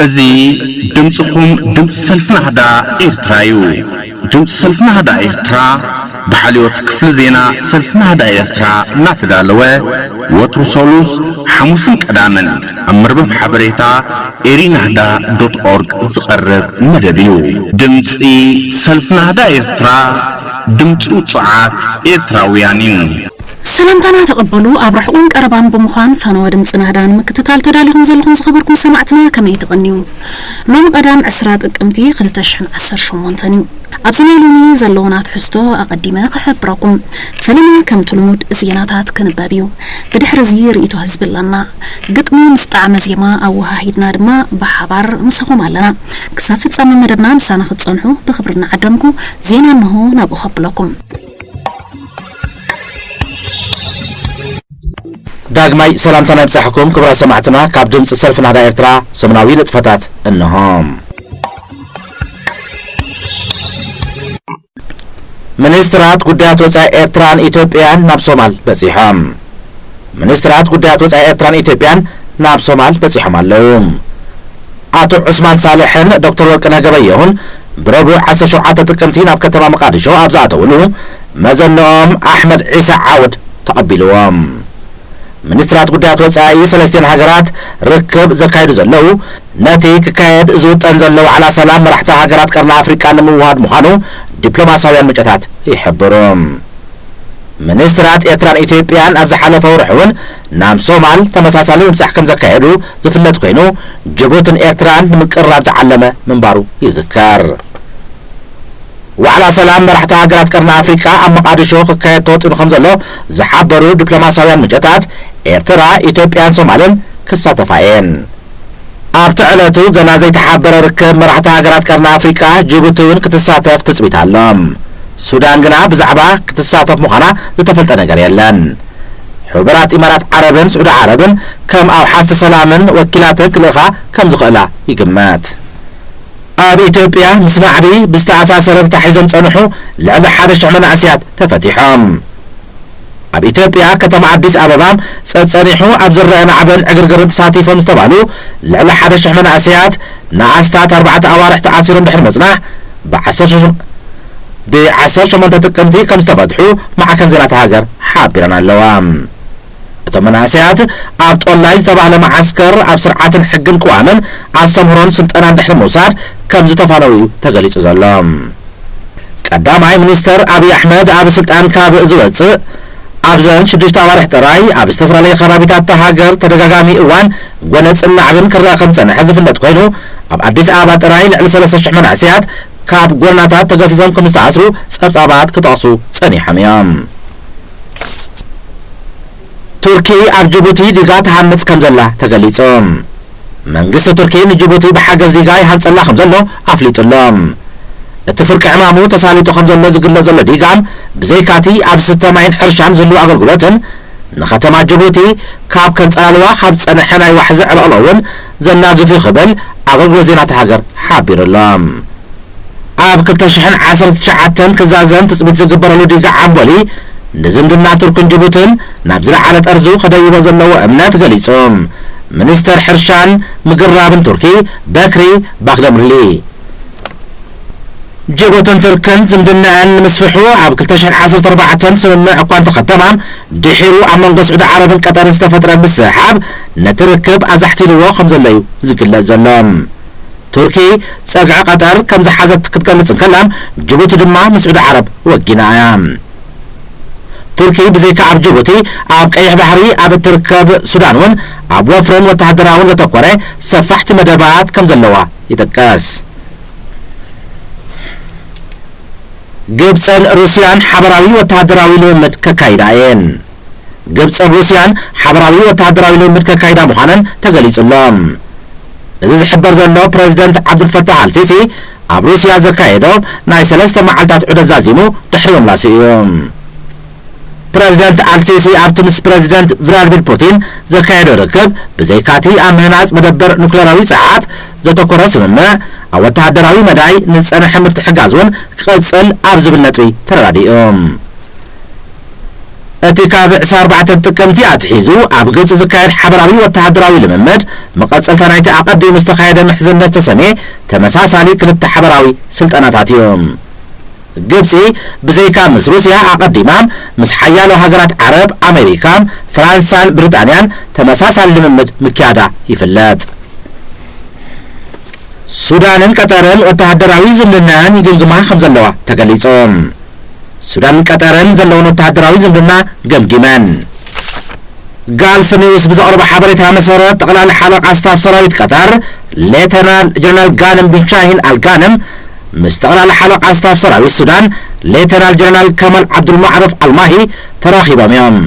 እዚ ድምፅኹም ድምፂ ሰልፊ ናህዳ ኤርትራ እዩ። ድምፂ ሰልፊ ናህዳ ኤርትራ ብሓልዮት ክፍሊ ዜና ሰልፊ ናህዳ ኤርትራ እናተዳለወ ወትሩ ሰሉስ፣ ሓሙስን ቀዳምን ኣብ መርበብ ሓበሬታ ኤሪናህዳ ዶት ኦርግ ዝቐርብ መደብ እዩ። ድምፂ ሰልፊ ናህዳ ኤርትራ፣ ድምፂ ውፁዓት ኤርትራውያን እዩ። ሰላምታና ተቐበሉ። ኣብ ርሑቕን ቀረባን ብምዃን ፈነወ ድምፂ ናህዳ ንምክትታል ተዳሊኹም ዘለኹም ዝኸበርኩም ሰማዕትና ከመይ ትቕንዩ? ሎሚ ቀዳም ዕስራ ጥቅምቲ ክልተ ሽሕን ዓሰርተ ሸሞንተን እዩ። ኣብዚ ናይ ሎሚ ዘለውና ትሕዝቶ ኣቐዲመ ክሕብረኩም። ፈለማ ከምቲ ልሙድ ዜናታት ክንበብ እዩ። ብድሕሪ እዚ ርእይቶ ህዝቢ ኣለና። ግጥሚ ምስ ጣዕመ ዜማ ኣወሃሂድና ድማ ብሓባር ምሳኹም ኣለና። ክሳብ ፍጻመ መደብና ምሳና ክትጸንሑ ብኽብሪ እናዓደምኩ ዜና እንሆ ናብኡ ከብለኩም። ዳግማይ ሰላምታና ይብጻሕኩም ክቡራት ሰማዕትና። ካብ ድምፂ ሰልፊ ናህዳ ኤርትራ ሰሙናዊ ንጥፈታት እንሆ። ሚኒስትራት ጉዳያት ወጻኢ ኤርትራን ኢትዮጵያን ናብ ሶማል በጺሖም። ሚኒስትራት ጉዳያት ወጻኢ ኤርትራን ኢትዮጵያን ናብ ሶማል በጺሖም ኣለዉ። ኣቶ ዑስማን ሳልሕን ዶክተር ወርቅነህ ገበየሁን ብረቡዕ ዓሰርተ ሸውዓተ ጥቅምቲ ናብ ከተማ መቃዲሾ ኣብ ዝኣተውሉ መዘንኦም ኣሕመድ ዒሳ ዓውድ ተቐቢልዎም። ሚኒስትራት ጉዳያት ወጻኢ ሰለስቲኣን ሃገራት ርክብ ዘካይዱ ዘለዉ ነቲ ክካየድ ዝውጠን ዘሎ ዋዕላ ሰላም መራሕቲ ሃገራት ቀርኒ ኣፍሪቃ ንምውሃድ ምዃኑ ዲፕሎማስያውያን ምንጭታት ይሕብሩ። ሚኒስትራት ኤርትራን ኢትዮጵያን ኣብ ዝሓለፈ ወርሒ እውን ናብ ሶማል ተመሳሳሊ ምብጻሕ ከም ዘካየዱ ዝፍለጥ ኮይኑ፣ ጅቡትን ኤርትራን ንምቅርራብ ዝዓለመ ምንባሩ ይዝከር። ዋዕላ ሰላም መራሕቲ ሃገራት ቀርኒ ኣፍሪቃ ኣብ መቓድሾ ክካየድ ተወጢኑ ከም ዘሎ ዝሓበሩ ዲፕሎማስያውያን ምንጭታት፣ ኤርትራ፣ ኢትዮጵያን ሶማልን ክሳተፋ እየን። ኣብቲ ዕለቱ ገና ዘይተሓበረ ርክብ መራሕቲ ሃገራት ቀርኒ ኣፍሪቃ፣ ጅቡቲ እውን ክትሳተፍ ትጽቢት ኣሎ። ሱዳን ግና ብዛዕባ ክትሳተፍ ምዃና ዝተፈልጠ ነገር የለን። ሕቡራት ኢማራት ዓረብን ስዑዲ ዓረብን ከም ኣውሓስቲ ሰላምን ወኪላተን ክልእኻ ከም ዝኽእላ ይግመት። ኣብ ኢትዮጵያ ምስ ናዕቢ ብዝተኣሳሰረ ተታሒዞም ጸንሑ ልዕሊ ሓደ ሽሕ መናእሰያት ተፈቲሖም። ኣብ ኢትዮጵያ ከተማ ኣዲስ ኣበባ ጸጸኒሑ ኣብ ዝረአ ናዕብን ዕግርግርን ተሳቲፎም ዝተባህሉ ልዕሊ ሓደ ሽሕ መናእሰያት ንኣስታት ኣርባዕተ ኣዋርሕ ተኣሲሮም ድሕሪ ምጽናሕ ብዓሰርተ ሸሞንተ ጥቅምቲ ከም ዝተፈትሑ ማዕከን ዜናታት ሃገር ሓቢረን ኣለዋ። እቶም መናእሰያት ኣብ ጦላይ ዝተባህለ መዓስከር ኣብ ስርዓትን ሕግን ቅዋምን ኣስተምህሮን ስልጠናን ድሕሪ ምውሳድ ከም ዝተፋነዉ እዩ ተገሊጹ ዘሎ። ቀዳማይ ሚኒስተር ኣብይ ኣሕመድ ኣብ ስልጣን ካብ ዝወጽእ ኣብዘን ሽዱሽተ ኣዋርሕ ጥራይ ኣብ ዝተፈላለዩ ከባቢታት እታ ሃገር ተደጋጋሚ እዋን ጎነጽን ናዕብን ክረኣ ከም ዝጸንሐ ዝፍለጥ ኮይኑ፣ ኣብ ኣዲስ ኣበባ ጥራይ ልዕሊ ሰለስተ ሽሕ መናእሰያት ካብ ጎደናታት ተገፊፎም ከም ዝተኣስሩ ጸብጻባት ክጠቕሱ ጸኒሖም እዮም። ቱርኪ ኣብ ጅቡቲ ዲጋ ትሃንጽ ከም ዘላ ተገሊጹ። መንግስቲ ቱርኪ ንጅቡቲ ብሓገዝ ዲጋ ይሃንጸላ ከም ዘሎ ኣፍሊጡ ኣሎ። እቲ ፍርቂ ዕማሙ ተሳሊጡ ከም ዘሎ ዝግለጽ ዘሎ ዲጋ፣ ብዘይካቲ ኣብ ዝስተ ማይን ሕርሻን ዝህልው ኣገልግሎትን ንከተማ ጅቡቲ ካብ ከንጸላልዋ ካብ ዝጸንሐ ናይ ዋሕዚ ዕለቕለቕ እውን ዘናግፍ እዩ ክብል ኣገልግሎት ዜና እታ ሃገር ሓቢሩ ኣሎ። ኣብ ክልተ ሽሕን ዓሰርተ ትሽዓተን ክዛዘም ትጽቢት ዝግበረሉ ዲጋ ዓምቦሊ፣ ንዝምድና ቱርክን ጅቡትን ናብ ዝለዓለ ጠርዙ ከደይቦ ዘለዎ እምነት ገሊጹ። ሚኒስተር ሕርሻን ምግራብን ቱርኪ በክሪ ባክደምርሊ፣ ጅቡትን ቱርክን ዝምድናኣን ንምስፍሑ ኣብ ክልተ ሽሕን ዓሰርተ ኣርባዕተን ስምምዕ እኳ እንተኸተማ፣ ድሒሩ ኣብ መንጎ ስዑዲ ዓረብን ቀጠርን ዝተፈጥረ ምስሕሓብ ነቲ ርክብ ኣዛሕቲልዎ ከም ዘሎ እዩ ዝግለጽ ዘሎ። ቱርኪ ጸግዒ ቀጠር ከም ዝሓዘት ክትገልጽ እንከላ፣ ጅቡቲ ድማ ምስ ስዑዲ ዓረብ ወጊና እያ። ቱርኪ ብዘይካ ኣብ ጅቡቲ፣ ኣብ ቀይሕ ባሕሪ ኣብ እትርከብ ሱዳን እውን ኣብ ወፍርን ወተሃደራውን ዘተኮረ ሰፋሕቲ መደባት ከም ዘለዋ ይጥቀስ። ግብጽን ሩስያን ሓበራዊ ወተሃደራዊ ልምምድ ከካይዳ እየን። ግብጽን ሩስያን ሓበራዊ ወተሃደራዊ ልምምድ ከካይዳ ምዃነን ተገሊጹ ኣሎ። እዚ ዝሕበር ዘሎ ፕረዚደንት ዓብዱልፈታህ ኣልሲሲ ኣብ ሩስያ ዘካየዶ ናይ ሰለስተ መዓልታት ዑደት ዛዚሙ ድሕሪ ምምላሱ እዩ። ፕረዚደንት ኣልሲሲ ኣብቲ ምስ ፕረዚደንት ቭላድሚር ፑቲን ዘካየዶ ርክብ ብዘይካቲ ኣብ ምህናጽ መደበር ኑክሌራዊ ጸዓት ዘተኮረ ስምምዕ፣ ኣብ ወተሃደራዊ መዳይ ንዝጸንሐ ምትሕጋዝ እውን ክቕጽል ኣብ ዝብል ነጥቢ ተረዳዲኡ። እቲ ካብ ዕስራን ኣርባዕተን ጥቅምቲ ኣትሒዙ ኣብ ግብጺ ዝካየድ ሓበራዊ ወተሃደራዊ ልምምድ፣ መቐጸልታ ናይቲ ኣቐዲሙ ዝተኻየደ ምሕዝነት ተሰምየ ተመሳሳሊ ክልተ ሓበራዊ ስልጠናታት እዩ። ግብጺ ብዘይካ ምስ ሩስያ ኣቐዲማ፣ ምስ ሓያሎ ሃገራት ዓረብ፣ ኣሜሪካ፣ ፍራንሳን ብሪጣንያን ተመሳሳሊ ልምምድ ምክያዳ ይፍለጥ። ሱዳንን ቀጠርን ወተሃደራዊ ዝምድናን ይግምግማ ከም ዘለዋ ተገሊጹ። ሱዳንን ቀጠርን ዘለውን ወተሃደራዊ ዝምድና ገምጊመን። ጋልፍ ኒውስ ብዘቕረቦ ሓበሬታ መሰረት፣ ጠቕላሊ ሓለቓ ስታፍ ሰራዊት ቀጠር ሌተናል ጀነራል ጋንም ቢን ሻሂን ኣልጋንም ምስ ጠቕላሊ ሓለቓ ስታፍ ሰራዊት ሱዳን ሌተናል ጀነራል ከማል ዓብዱልማዕሩፍ ኣልማሂ ተራኺቦም እዮም።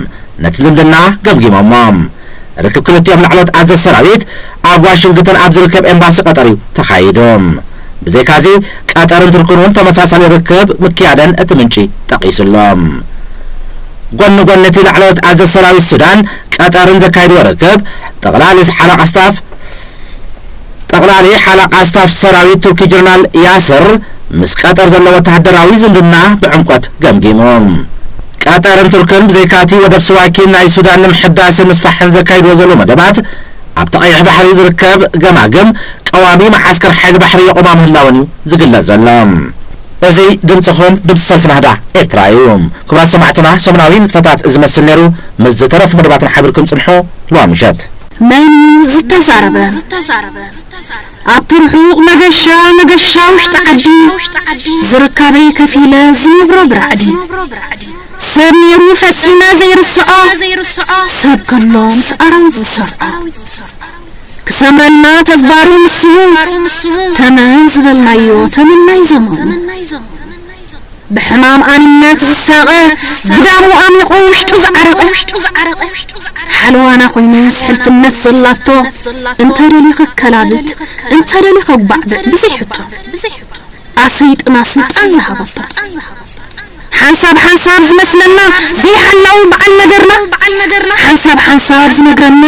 ነቲ ዝምድና ገምጊሞሞ። ርክብ ክልቲኦም ላዕለዎት ኣዘዝ ሰራዊት ኣብ ዋሽንግተን ኣብ ዝርከብ ኤምባሲ ቀጠር እዩ ተኻይዱ። ብዘይካዚ፣ ቀጠርን ቱርክን እውን ተመሳሳሊ ርክብ ምክያደን እቲ ምንጪ ጠቒሱሎም። ጎኒ ጎኒ እቲ ላዕለዎት ኣዘዝ ሰራዊት ሱዳን ቀጠርን ዘካይድዎ ርክብ፣ ጠቕላሊ ሓለቓ ስታፍ ጠቕላሊ ሓለቓ ስታፍ ሰራዊት ቱርኪ ጀነራል ያስር ምስ ቀጠር ዘሎ ወተሃደራዊ ዝምድና ብዕምቆት ገምጊሙ። ቀጠርን ቱርክን ብዘይካቲ ወደብ ስዋኪን ናይ ሱዳን ንምሕዳስን ምስፋሕን ዘካይድዎ ዘሎ መደባት፣ ኣብቲ ቀይሕ ባሕሪ ዝርከብ ገማግም ቀዋሚ መዓስከር ሓይሊ ባሕሪ የቑማ ምህላውን እዩ ዝግለጽ ዘሎ። እዚ ድምጽኹም ድምጺ ሰልፊ ናህዳ ኤርትራ እዩ። ክቡራት ሰማዕትና፣ ሰሙናዊ ንጥፈታት እዚ መስል ነይሩ። ምስ ዝተረፉ መደባትና ሓቢርኩም ጽንሑ። ሎሚ ምሸት መን እዩ ዝተዛረበ? ኣብቲ ርሑቕ መገሻ፣ መገሻ ውሽጢ ዓዲ ዝርካበይ ከፊለ ዝነብሮ ብራዕዲ። ሰብ ነይሩ ፈጺመ ዘይርስዖ፣ ሰብ ከሎ ምስ ኣራዊት ዝሰርዖ። ክሰምረልና ተግባሩ ምስ ስሙ፣ ተመን ዝበልናዮ ተመናይ ዘመኑ። ብሕማም ኣንነት ዝሳቐ፣ ግዳሙ ኣሚቑ ውሽጡ ዝዓረቐ፣ ሓለዋና ኮይኑስ ሕልፍነት ዘላቶ፣ እንተ ደልዩ ከከላብት፣ እንተ ደልዩ ከጓዕብዕ ብዘይ ሕቶ። ኣሰይጥና ስልጣን ዝሃበቶ። ሓንሳብ ሓንሳብ ዝመስለና ዘይሓላው በዓል ነገርና፣ ሓንሳብ ሓንሳብ ዝነግረና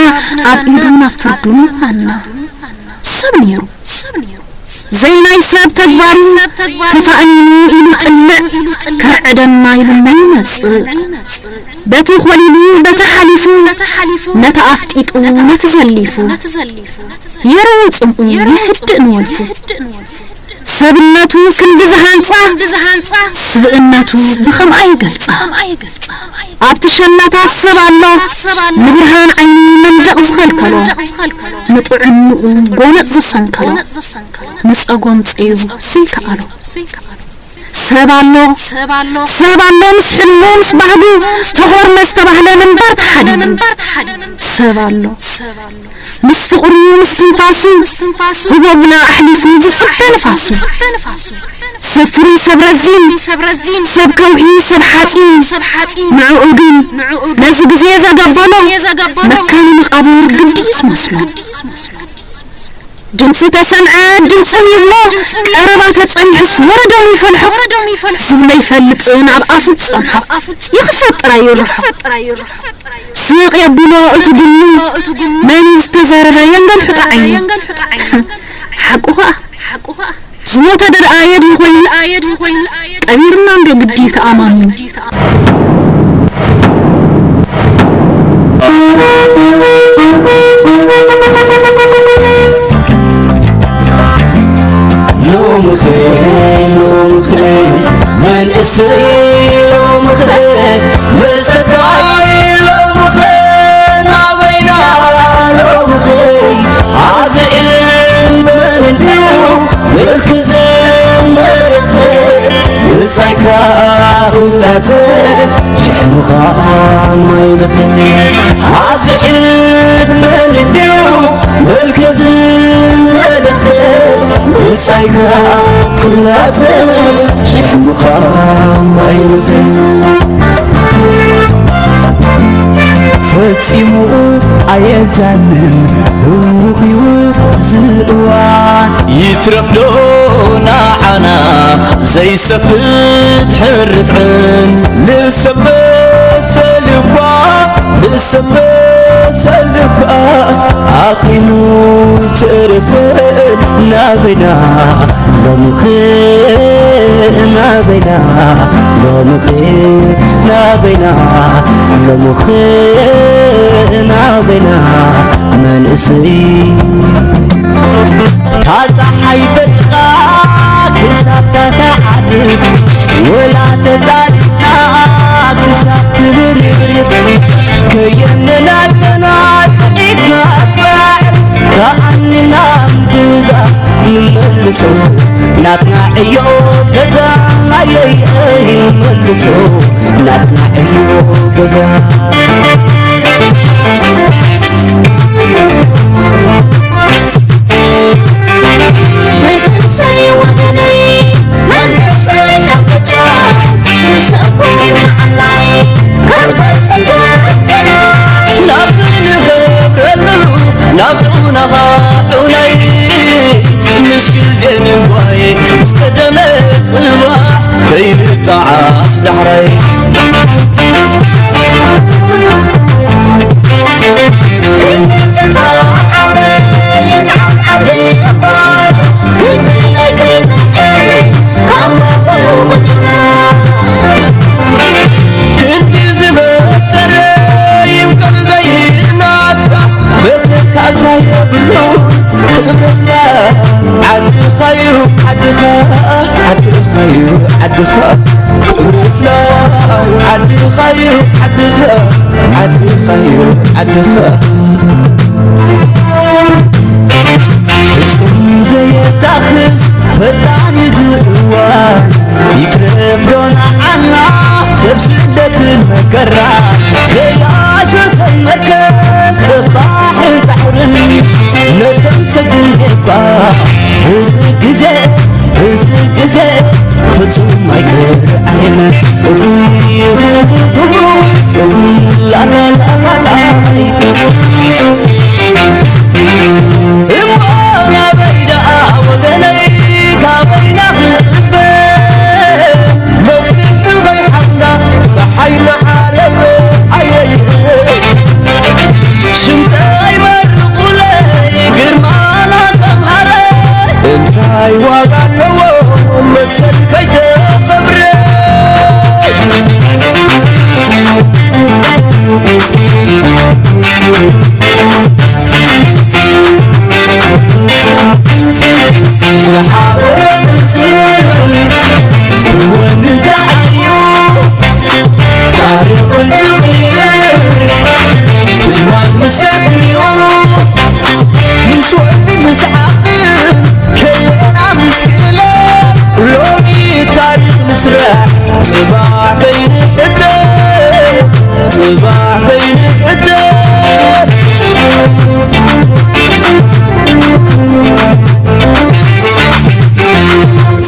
ኣብ ኢዱ ናብ ፍርዱ ምዃንና። ሰብ ነይሩ፣ ዘይናይ ሰብ ተግባሩ ተፋእኒኑ ኢሉ ጥልዕ፣ ከርዕደና ኢሉ ይመጽእ። በቲ ኾሊሉ፣ በቲ ሓሊፉ፣ ነቲ ኣፍጢጡ፣ ነቲ ዘሊፉ። የርዊ ጽምኡ፣ የህድእ ንወልፉ። ሰብነቱ ክንዲ ዝሃንጻ፣ ስብእነቱ ብኸምኣ ይገልጻ። ኣብቲ ሸላታት ሰብ ኣሎ፣ ንብርሃን ዓይኑ መንደቕ ዝኸልከሎ፣ ንጥዕንኡ ጎነጽ ዝሰንከሎ፣ ንጸጎም ጸይሩ ዘይከኣሎ። ሰብ ኣሎ፣ ሰብ ኣሎ ምስ ሕልሙ ምስ ባህጉ፣ ተኾርመ ዝተባህለ ምንባር ተሓዲጉ። ሰብ ኣሎ ምስ ፍቕሩ ምስ ትንፋሱ፣ ህቦብላ ኣሕሊፉ ዝጽበ ንፋሱ። ሰብ ፍሩይ ሰብ ረዚን፣ ሰብ ከውሒ ሰብ ሓጺን፣ ንዕኡ ግን ነዚ ግዜ ዘገበሎ፣ መካነ መቓብር ግዲ እዩ ዝመስሎ። ድምጺ ተሰምዐ ድምጾም ይብሎ፣ ቀረባ ተጸኒሑስ ወረዶም ይፈልሖ። ስብሎ ይፈልጥን ኣብ ኣፉ ዝጸንሖ፣ ይኽፈጥ ጥራይ ይርሖ። ስቕ የብሎ እቲ ጉኑ፣ መን ዝተዛረበ የንገልሕጦ ዓይኑ። ሓቁ ኸኣ ዝሞተ ደኣ የድሂ ኮይኑ፣ ቀቢርና እንዶ ግዲ ተኣማሚኑ። ሎምኸ ሎምኸ መንእሰይ ሎምኸ መሰታይ ሎምኸ ናበይና ሎምኸ ኣዝዕል መን እንድዩ ምልኪ ዝመረኸ ምጻይካ ኩላተ ሽሕሙኻ ማይ በኸ ኣዝዕል መን እንድዩ ምልኪ ዝመረኸ ምጻይካ ኩላተ ሽሕሙኻ ማይ በኸ ፈጺሙ ኣየዛንን ህውኽ እዩ ዝእዋን ይትረፍዶ ንዓና ዘይሰፍት ሕርጥዕን ንሰበሰ ልኳ ንሰበ ሰልካ ኣኺሉ ተረፈ ናበይና ሎምኸ ናበይና ሎምኸ ናበይና ሎምኸ ናበይና መንእሰይ ታጻሓይ በሪቓ ክሳብ ታተዓርፍ ወላ ተጻዲና ክሳብ ትብርብርብ ከየምነና ጽናጽዒትና ጻዕር ከኣንና እምብዛ ንመልሶ ናትና ዕዮ ገዛ ኣየይ ንመልሶ ናትና ዕዮ ገዛ መንእሰይ ወገነይ መንእሰይ ካብ ብቻ ንሰኩም ንዓናይ ካብ ስደት ገናይ ናብ ክንገብረሉ ናብ ዑናኻ ዑናይ ምስ ግዜ ንጓየ ምስ ቀደመ ጽባሕ ከይንጠዓስ ዳሕራይ ክንዲ ዝመከረ ይምከር ዘይናትካ መተካእታ የብሉ ክብረትና ዓድኻዩ ዓድኻ ዓድኻዩ ዓድኻ ክብረትና ዓድኻዩ ዓድኻ ዓድኻዩ ዓድኻ ፍጹም ዘየጣኽስ ፈጣን እዩ ዝእዋን ይትረፍ ዶ ንዓና ሰብ ስደትን መከራ ገያሾ ሰብ መርከብ ሰብ ባሕርን ጻዕርን ነቶም ሰብ ግዜ እኳ እዚ ግዜ እዚ ግዜ ፍጹም ኣይክርዓየን ላላላላላይ እሞ ናበይ ደኣ ወገነይ ካበይና ክንጽበ መፍትሒ ከይሓዝና ጸሓይ ንዓረብ ኣየይ ሽምተይ መርቑለይ ግርማና ተምሃረ እንታይ ዋጋ ኣለዎ መሰል ከይተኸብረ ዝሓበረ ቅጽል እውን እንታይ እዩ ታሪኽን ዝቕይር ዝማን ምስክር እዩ ምስ ወዲ ምስ ዓቕል ከለና ምስ ክእለ ሎሚ ታሪኽ ንስራሕ ጽባሕ ከይንሕተ ጽባሕ ከይንሕተ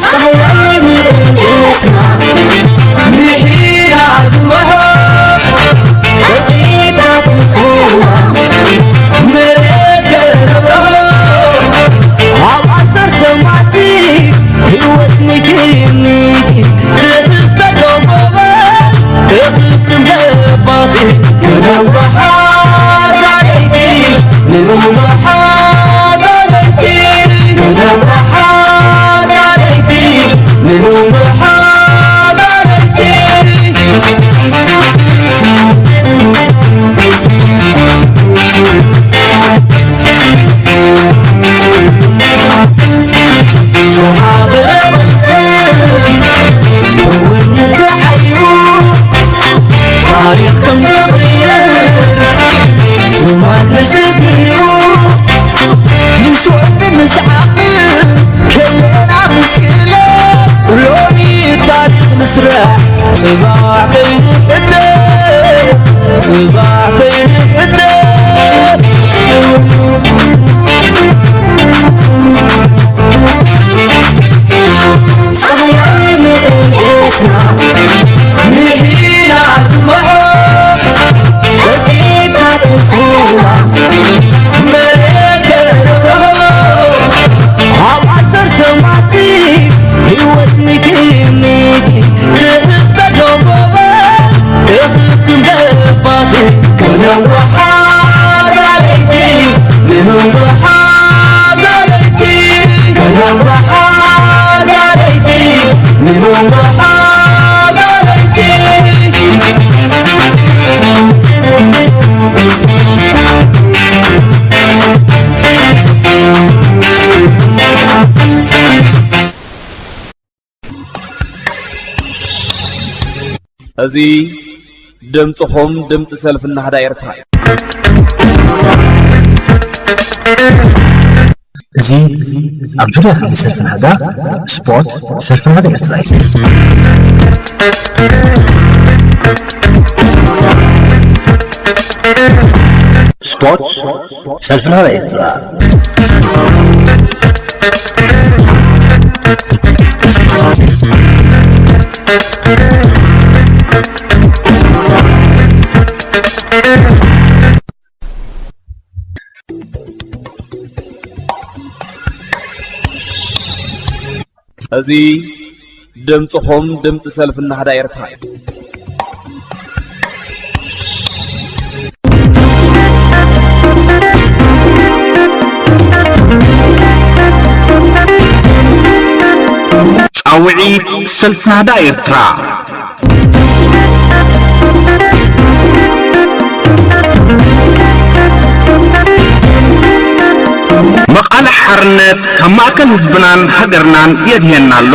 ጻህያይ ምድሪ ኤርትራ ምሒራ ዝመሖ ኣዴታት ንጽህና መሬት ከነብርሆ ኣብ ኣሰር ሰማዕቲ ህይወት ሚቲ ሚቲ ትሕበዶ ጎበዝ እኽትም ደባቲ ከነውሓ ዛለይቲ ንንውሓ ዛለይቲ ከነውሓ ዛለይቲ ንንውሓ ዛለይቲ ታሪኽ ከም ዝቕየር ዝማን ምስክር እዩ ምስ ወዲ ምስ ዓቕል ከለና ምስ ክእለ ሎሚ ታሪኽ ንስራሕ ጽባሕ ከይንሕተ ጽባሕ ከይንሕተ እዚ ድምፅኹም ድምፂ ሰልፊ ናህዳ ኤርትራ እዩ። እዚ ኣብ ዙርያ ክንዲ ሰልፊ ናህዳ ስፖርት ሰልፊ ናህዳ ኤርትራ እዩ። ስፖርት ሰልፊ ናህዳ ኤርትራ። እዚ ድምፅኹም ድምፂ ሰልፊ ናህዳ ኤርትራ እዩ። ጻውዒት ሰልፊ ናህዳ ኤርትራ። መቓልሕ ሓርነት ካብ ማእከል ህዝብናን ሃገርናን የድህየና ኣሎ።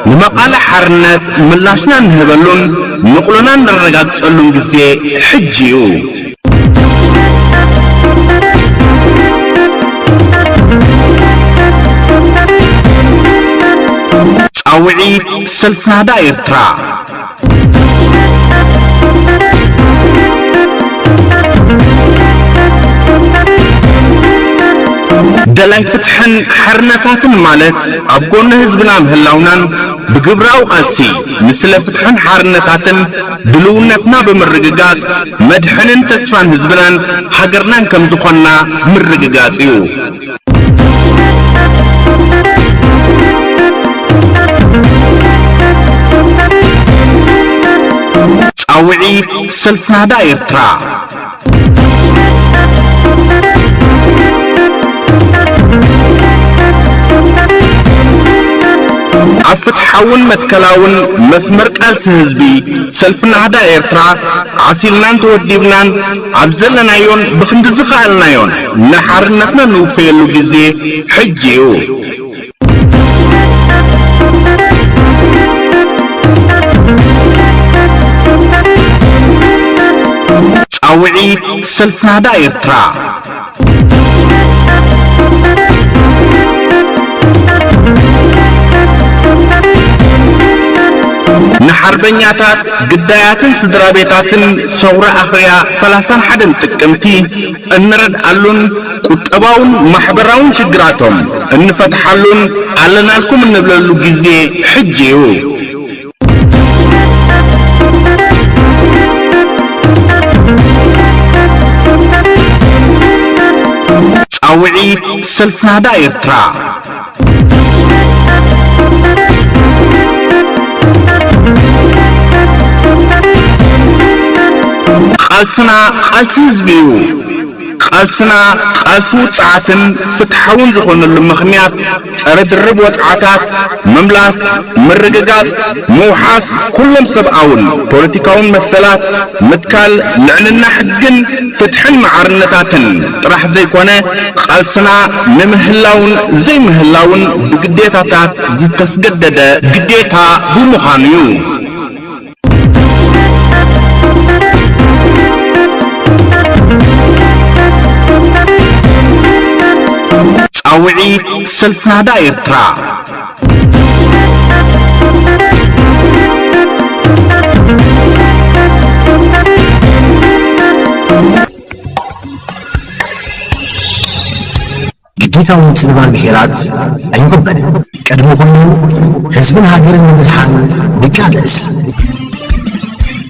ንመቓልሕ ሓርነት ምላሽና እንህበሉን ንቕሎና እነረጋግጸሉን ግዜ ሕጂ እዩ። ጻውዒት ሰልፊ ናህዳ ኤርትራ። ደላይ ፍትሕን ሓርነታትን ማለት ኣብ ጎኒ ህዝብና ምህላውናን ብግብራዊ ቃልሲ ንስለ ፍትሕን ሓርነታትን ድልውነትና ብምርግጋጽ መድሕንን ተስፋን ህዝብናን ሃገርናን ከም ዝኾንና ምርግጋጽ እዩ። ጻውዒት ሰልፊ ናህዳ ኤርትራ። ኣብ ፍትሓውን መትከላውን መስመር ቃልሲ ህዝቢ ሰልፊ ናህዳ ኤርትራ ዓሲልናን ተወዲብናን ኣብ ዘለናዮን ብኽንዲ ዝኸኣልናዮን ንሓርነትና ንውፈየሉ ግዜ ሕጂ እዩ። ጻውዒት ሰልፊ ናህዳ ኤርትራ። ንሓርበኛታት፣ ግዳያትን ስድራ ቤታትን ሰውራ ኣኽርያ ሰላሳን ሓደን ጥቅምቲ እንረድኣሉን ቁጠባውን ማሕበራውን ሽግራቶም እንፈትሓሉን ኣለናልኩም እንብለሉ ግዜ ሕጂ እዩ። ጻውዒት ሰልፊ ናህዳ ኤርትራ። ቃልስና ቃልሲ ህዝቢ እዩ። ቃልስና ቃልሲ ውጽዓትን ፍትሓውን ዝኾነሉ ምኽንያት፣ ጸረ ድርብ ወጽዓታት ምምላስ፣ ምርግጋጽ፣ ምውሓስ ኩሎም ሰብኣውን ፖለቲካውን መሰላት፣ ምትካል ልዕልና ሕግን ፍትሕን ማዕርነታትን ጥራሕ ዘይኮነ፣ ቃልስና ንምህላውን ዘይምህላውን ብግዴታታት ዝተስገደደ ግዴታ ብምዃኑ እዩ። ጻውዒት ሰልፊ ናህዳ ኤርትራ። ግዴታዊ ምጽንባር ብሄራት ኣይቕበልን። ቅድሚ ኩሉ ህዝብን ሃገርን ንምድሓን ንቃለስ።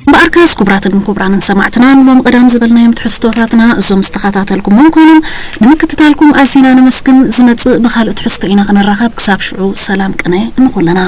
እምበኣርከስ ክቡራትን ክቡራንን ሰማዕትና፣ ንሎም ቀዳም ዝበልናዮም ትሕዝቶታትና እዞም ዝተኸታተልኩሞም ኮይኖም፣ ንምክትታልኩም ኣዚና ነመስግን። ዝመጽእ ብኻልእ ትሕዝቶ ኢና ክንራኸብ። ክሳብ ሽዑ ሰላም ቅነ ንኹልና።